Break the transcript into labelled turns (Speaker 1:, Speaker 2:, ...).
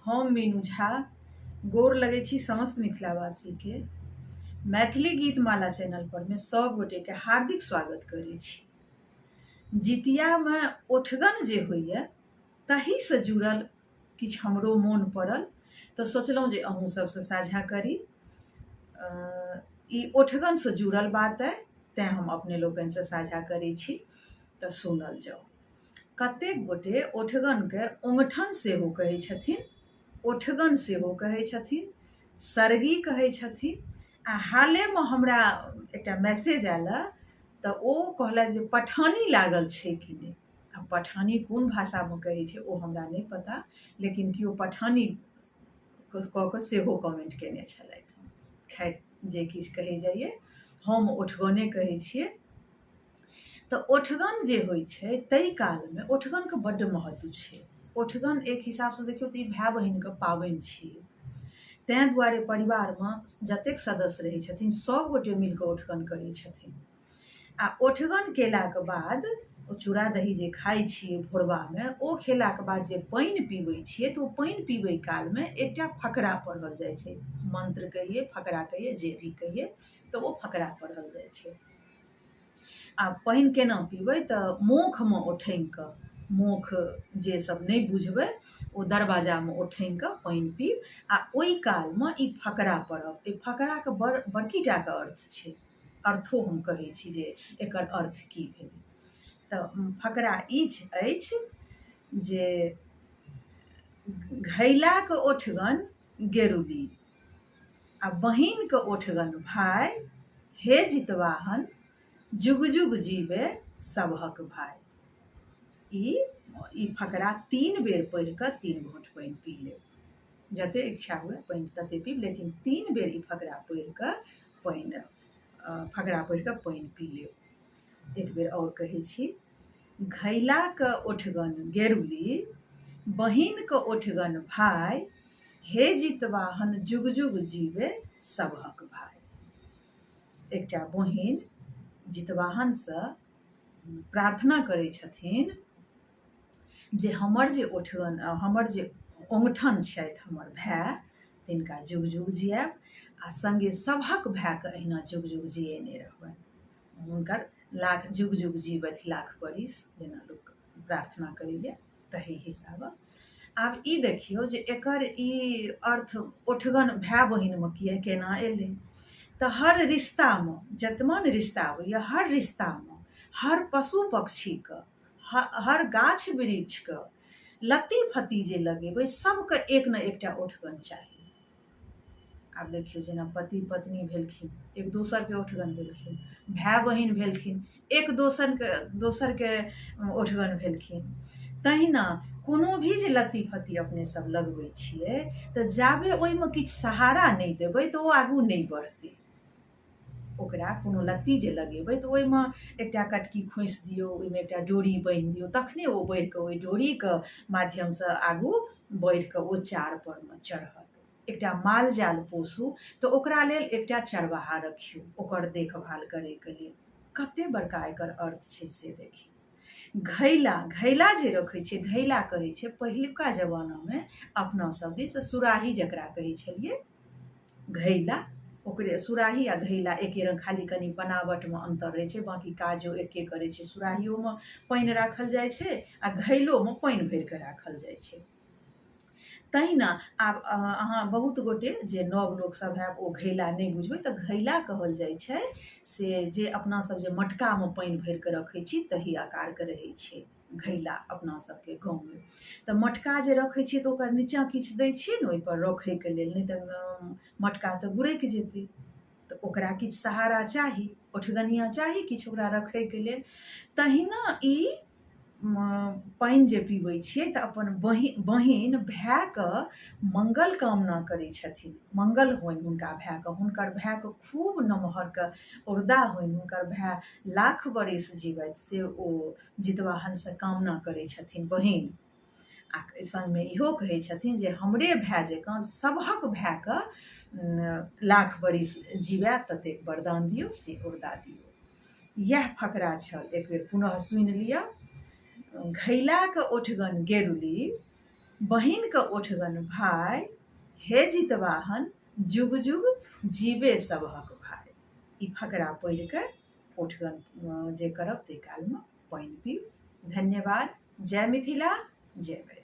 Speaker 1: हम मीनू झा गोर लगै छी समस्त मिथिलावासीके। मैथिली गीतमाला चैनल पर मे सब गोटेके हार्दिक स्वागत करै छी। जितियामे ओठगन जे होइए तहीसँ जुड़ल किछु हमरो मोन पड़ल तऽ सोचलहुँ जे अहूँ सबसँ साझा करी। ई ओठगनसँ जुड़ल बात अइ तेँ हम अपने लोकनिसँ साझा करै छी तऽ सुनल जाउ। कतेक गोटे ओठगनके ओङ्गठन सेहो कहै छथिन, ओठगन सेहो कहै छथिन, सरगी कहै छथिन। आ हालेमे हमरा एकटा मैसेज आयल तऽ ओ कहलथि जे पठानी लागल छै कि नहि। आ पठानी कोन भाषामे कहै छै ओ हमरा नहि पता, लेकिन केओ पठानी कऽ कऽ सेहो कमेंट कयने छलथि। खैर जे किछु कहै जाइए, हम ओठगने कहै छियै। तऽ ओठगन जे होइ छै ताहि कालमे ओठगनके बड्ड महत्व छै। ओठगन एक हिसाबसँ देखियौ तऽ ई भाय बहिनके पाबनि छियै, ताहि दुआरे परिवारमे जतेक सदस्य रहै छथिन सभगोटे मिलि कऽ ओठगन करै छथिन। आ ओठगन केलाके बाद ओ चूड़ा दही जे खाइ छियै भोरबामे, ओ खेलाके बाद जे पानि पीबै छियै तऽ ओ पानि पीबै कालमे एकटा फकरा पढ़ल जाइ छै। मन्त्र कहियै, फकरा कहियै, जे भी कहियै, तऽ ओ फकरा पढ़ल जाइ छै। आ पानि केना पीबै तऽ मोखमे ओठङ्गि कऽ, मोख जे सब नहि बुझबै ओ दरवाजामे ओठङ्गि कऽ पानि पीब आ ओहि कालमे ई फकरा पढ़ब। एहि फकराके बड़ बड़की टाके अर्थ छै, अर्थो हम कहै छी जे एकर अर्थ की भेलै। तऽ फकरा ई अछि जे घैलाके ओठगन गेरुली आ बहिनके ओठगन भाय, हे जितवाहन जुग जुग जीवे सबहक भाय। ई ई फकरा 3 बेर पढ़ि कऽ 3 घोंट पानि पी लेब। जते इच्छा हुए पानि तते पीब, लेकिन 3 बेर ई फकरा पढ़ि कऽ पानि फकरा पढ़ि कऽ पानि पी लेब। एक बेर आओर कहै छी, घैलाके ओठगन गेरुली, बहिनके ओठगन भाय, हे जितवाहन जुग जुग जीवे सबहक भाय। एकटा बहिन जितवाहनसँ प्रार्थना करै छथिन जे हमर जे ओठगन, हमर जे ओंगठन छथि हमर भाय, तिनका जुग जुग जियाएब आ सङ्गे सभक भायके अहिना जुग जुग जियेने रहबनि, हुनकर लाख जुग जुग जीबथि लाख बरिस, जेना लोक प्रार्थना करैए तही हिसाबक। आब ई देखियौ जे एकर ई अर्थ ओठगन भाय बहिनमे किए केना एलै। तऽ हर रिश्तामे जतमान रिश्ता होइए, हर रिश्तामे हर पशु पक्षीके, हर गाछ वृक्षके, लत्ती फत्ती जे लगेबै सबके एक ने एकटा ओठगन चाही। आब देखियौ जेना पति पत्नी भेलखिन एक दोसरके ओठगन भेलखिन, भाय बहिन भेलखिन एक दोसरके ओठगन भेलखिन। तहिना कोनो भी जे लत्ती फत्ती अपने सब लगबै छियै तऽ जाबे ओहिमे किछु सहारा नहि देबै तऽ ओ आगू नहि बढ़तै। ओकरा कोनो लत्ती जे लगेबै तऽ ओहिमे एकटा कटकी खोँसि दियौ, ओहिमे एकटा डोरी बान्हि दियौ, तखने ओ बढ़ि कऽ ओहि डोरीके माध्यमसँ आगू बढ़ि कऽ ओ चार परमे चढ़त। एकटा माल जाल पोसू तऽ ओकरा लेल एकटा चरवाहा रखियौ ओकर देखभाल करैके लेल। कते बड़का एकर अर्थ छै से देखियौ। घैला, घैला जे रखै छियै, घैला कहै छै पहिलुका जमानामे अपना सब दिस सुराही जकरा कहै छलियै घैला, ओकरे सुराही आ घैला एके रङ्ग, खाली कनि बनावटमे अन्तर रहै छै, बाँकी काजो एके करै छै। सुराहियोमे पानि राखल जाइ छै आ घैलोमे पानि भरिकऽ राखल जाइ छै। तहिना आब अहाँ बहुत गोटे जे नव लोकसभ हैब ओ घैला नहि बुझबै, तऽ घैला कहल जाइ छै से जे अपना सब जे मटकामे पानि भरिकऽ रखै छी तही आकारके रहै छै घैला अपना सबके गाँवमे। तऽ मटका जे रखै छियै तऽ ओकर नीचाँ किछु दै छियै ने ओहिपर रखैके लेल, नहि तऽ मटका तऽ गुड़कि जेतै, तऽ ओकरा किछु सहारा चाही, ओठगनिया चाही किछु ओकरा रखैके लेल। तहिना ई पानि जे पीबै छियै तऽ अपन बहिन भायके मङ्गल कामना करै छथिन, मङ्गल होइन हुनका भायके, हुनकर भायके खूब नमहरके औरदा होइन, हुनकर भाय लाख बरिस जीबथि, से ओ जितवाहनसँ कामना करै छथिन बहिन। आ सङ्गमे इहो कहै छथिन जे हमरे भाय जकाँ सभक भायके लाख बरिस जीवए ततेक वरदान दियौ, से औरदा दियौ। इएह फकरा छल, एक बेर पुनः सुनि लिअ। घैलाके ओठगन गेरुली, बहिनके ओठगन भाय हे जितवाहन जुग जुग जीवे सबहक भाय। ई फकरा पढ़ि कऽ ओठगन जे करब ताहि कालमे पानि पीब। धन्यवाद। जय मिथिला, जय मैथिली।